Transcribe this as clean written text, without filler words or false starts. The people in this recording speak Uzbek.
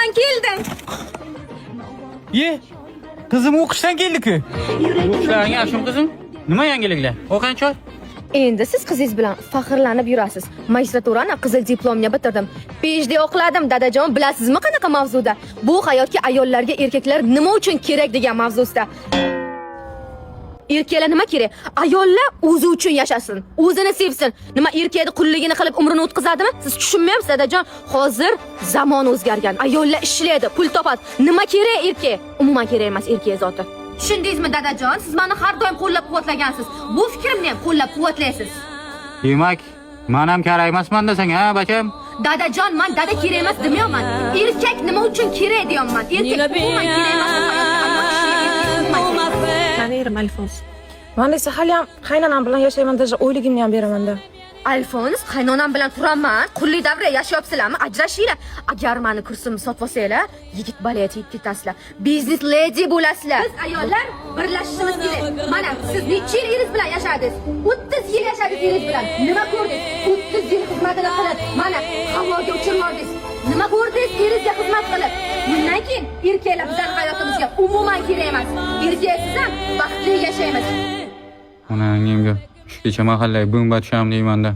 O'qishdan keldim. Ye, qizim o'qishdan keldi-ku. O'qishlaring yaxshimi, qizim? Nima yangiliklar? O'qancha choy? Endi siz qizingiz bilan faxrlanib yurasiz. Magistraturani qizil diplomga bitirdim. PhD o'qiladim, dadajon, bilasizmi qanaqa mavzuda? Bu hayotga ayollarga erkaklar nima uchun kerak degan mavzusida. Erkaklar nima kerak? Ayollar o'zi uchun yashasin, o'zini sevsin. Nima, erkakni qulligini qilib umrini o'tkazadimi? Siz tushunmayapsiz, dadajon. Hozir zamon o'zgargan. Ayollar ishlaydi, pul topadi. Nima kerak erkak? Umuman kerak emas erkak zoti. Tushundingizmi, dadajon? Siz meni har doim qo'llab-quvvatlagansiz. Bu fikrimni ham qo'llab-quvvatlaysiz. Demak, men ham kerak emasman desang, ha, bacham? Dadajon, man dada kerak emas demayapman. Erkak nima uchun kerak deyapman. Erkak umuman kerak emas. Ayol ishlaydi, erkak umuman kerak emas. Mani erim Alfons. Man esa haliyam qaynonam bilan yashayman, даже oyligimni ham beramanda. Alfons, qaynonam bilan turaman. Qullik davra yashayapsizlarmi? Ajrashinglar. Agar mani kursimni sotib olsanglar, yigit balaga tegib ketasizlar. Biznes ledi bo'lasizlar. Biz ayollar birlashishimiz kerak. Mana siz necha yil eringiz bilan yashadingiz? 30 yil yashadingiz eringiz bilan. Nima ko'rdingiz? 30 yil xizmatini qilib, mana havoga uchirib. Nima ko'rdingiz eringizga xizmat qilib? Bundan keyin erkaklar bizning hayotimizga umuman kerak emas. Erkaksiz ham baxtli yashaymiz. Onangimga shu kecha mahallaga bomba tusham deymanda.